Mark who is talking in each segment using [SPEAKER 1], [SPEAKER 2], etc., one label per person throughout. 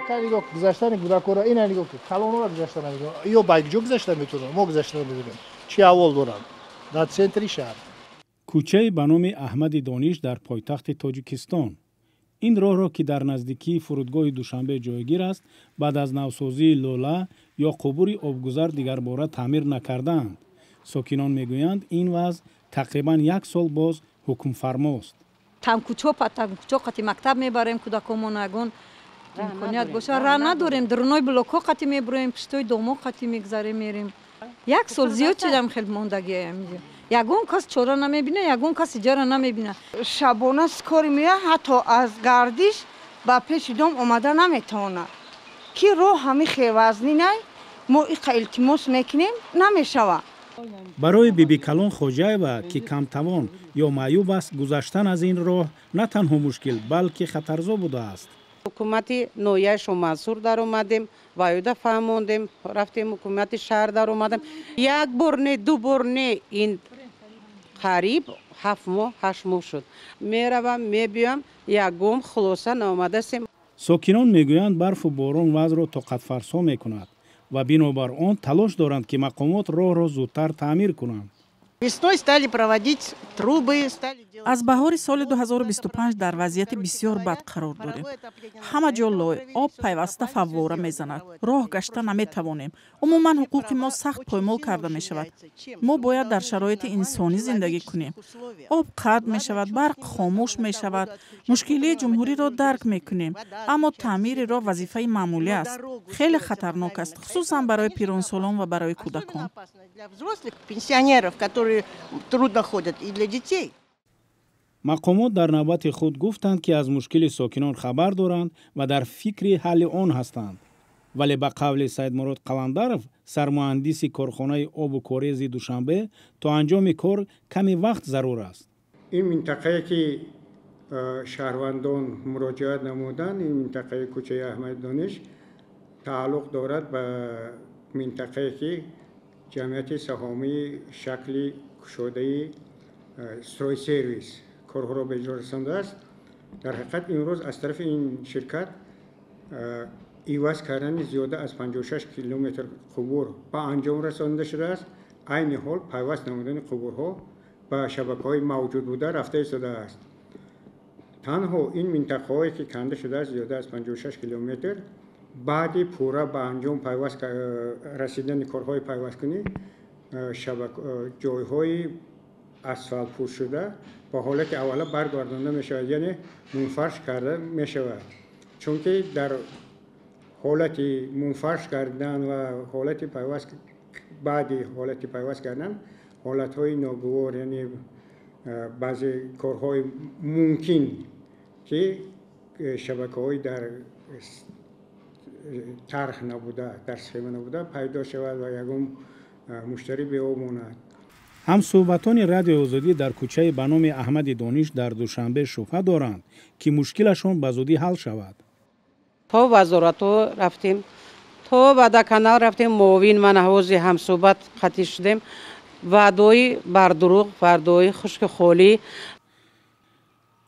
[SPEAKER 1] Нигоҳ, гузаштани кӯдакоро ина нигоҳ, калонора гузашта намедонам. Ё ба ҷо гузашта метавонам, мо гузашта намедонем. Чӣ аҳвол доранд дар центри шаҳр.
[SPEAKER 2] Кӯчаи ба номи Аҳмади Дониш дар пойтахти Тоҷикистон. Ин роҳро, ки дар наздикии фурудгоҳи Душанбе ҷойгир аст, баъд аз навсозии лӯла ё қубури обгузар дигарбора таъмир накардаанд. Сокинон мегӯянд, ин вазъ тақрибан як сол боз ҳукмфармост.
[SPEAKER 3] Тамкӯчо патамкӯчо қати мактаб мебарем кӯдакомон, ягон имконият боша, раҳ надорем. Дурунои блокҳо қати мебуроем, пуштои домо қати мегзарем, мерем. Як сол зиёд чидам, хел мондагиам. Ягон кас чора намебина, ягон кас иҷара намебина.
[SPEAKER 4] Шабона скорый меояд, ҳатто аз гардиш ба пеши дом омада наметавонад, ки роҳ ҳами хевазнинай. Мо иқа илтимос мекунем, намешавад.
[SPEAKER 2] Барои Бибикалон Хоҷаева, ки камтавон ё маъюб аст, гузаштан аз ин роҳ на танҳо мушкил, балки хатарзо будааст.
[SPEAKER 5] Ҳукумати ноҳияи Шомансур даромадем, ваюда фаҳмондем, рафтем, ҳукумати шаҳр даромадем. Як бор не, ду бор не, ин қариб 7 моҳ, 8 моҳ шуд, меравам, мебиём, ягон хулоса наомадастем.
[SPEAKER 2] Сокинон мегӯянд, барфу борон вазъро тоқатфарсо мекунад ва бинобар он талош доранд, ки мақомот роҳро зудтар таъмир кунанд.
[SPEAKER 6] Весной стали проводить трубы, стали делать.
[SPEAKER 7] Аз баҳори соли 2025 дар вазъияти бисёр бад қарор дорем. Ҳама ҷо лой, об пайваста фаввора мезанад, роҳ гашта наметавонем. Умуман, ҳуқуқи мо сахт поймол карда мешавад. Мо бояд дар шароити инсонӣ зиндагӣ кунем. Об қатъ мешавад, барқ хомӯш мешавад. Мушкилии ҷумҳуриро дарк мекунем, аммо таъмири роҳ вазифаи маъмулӣ аст. Хеле хатарнок аст, хусусан барои пиронсолон ва барои кӯдакон.
[SPEAKER 6] Для взрослых, пенсионеров, которые трудно ходят, и для детей.
[SPEAKER 2] Мақомот дар навбати худ гуфтанд, ки аз мушкили сокинон хабар доранд ва дар фикри ҳалли он ҳастанд. Вале ба қавли Саидмурод Қаландаров, сармуҳандиси корхонаи обу корези Душанбе, то анҷоми кор каме вақт зарур аст.
[SPEAKER 8] Ин минтақае, ки шаҳрвандон муроҷиат намуданд, ин минтақаи кӯчаи Аҳмади Дониш тааллуқ дорад ба минтақае, ки ҷамъияти саҳомии шакли кушодаи «Стройсервис» корҳоро ба иҷро расондааст. Дар ҳақиқат, имрӯз аз тарафи ин ширкат иваз кардани зиёда аз 56 километр қубур ба анҷом расонида шудааст. Айни ҳол пайваст намудани қубурҳо ба шабакаҳои мавҷуд буда рафта истодааст. Танҳо ин минтақаҳое, ки канда шудааст, зиёда аз 56 километр, баъди пурра ба анҷом пайваст расидани корҳои пайвасткунӣ, ҷойҳои асфалтпӯшшуда ба ҳолати аввала баргардонда мешавад, яъне мунфарш карда мешавад, чунки дар ҳолати мунфарш кардан ва ҳолати пайваст, баъди ҳолати пайваст кардан, ҳолатҳои ногувор, яъне баъзе корҳои мумкин, ки шабакаҳои дар тарҳ набуда, дар схема набуда, пайдо шавад ва ягон муштарӣ беоб монад.
[SPEAKER 2] Ҳамсӯҳбатони Радиои Озодӣ дар кӯчаи ба номи Аҳмади Дониш дар Душанбе шубҳа доранд, ки мушкилашон ба зудӣ ҳал шавад.
[SPEAKER 5] То вазоратҳо рафтем, то Водоканал рафтем, муовин ман ҳози ҳамсӯҳбат қатӣ шудем. Ваъдои бардурӯғ, ваъдои хушки холӣ.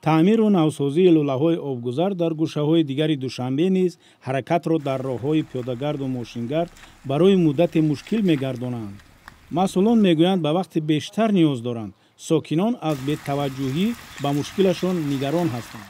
[SPEAKER 2] Таъмиру навсозии лӯлаҳои обгузар дар гӯшаҳои дигари Душанбе низ ҳаракатро дар роҳҳои пиёдагарду мошингард барои муддате мушкил мегардонанд. Масъулон мегӯянд, ба вақти бештар ниёз доранд. Сокинон аз бетаваҷҷӯҳӣ ба мушкилашон нигарон ҳастанд.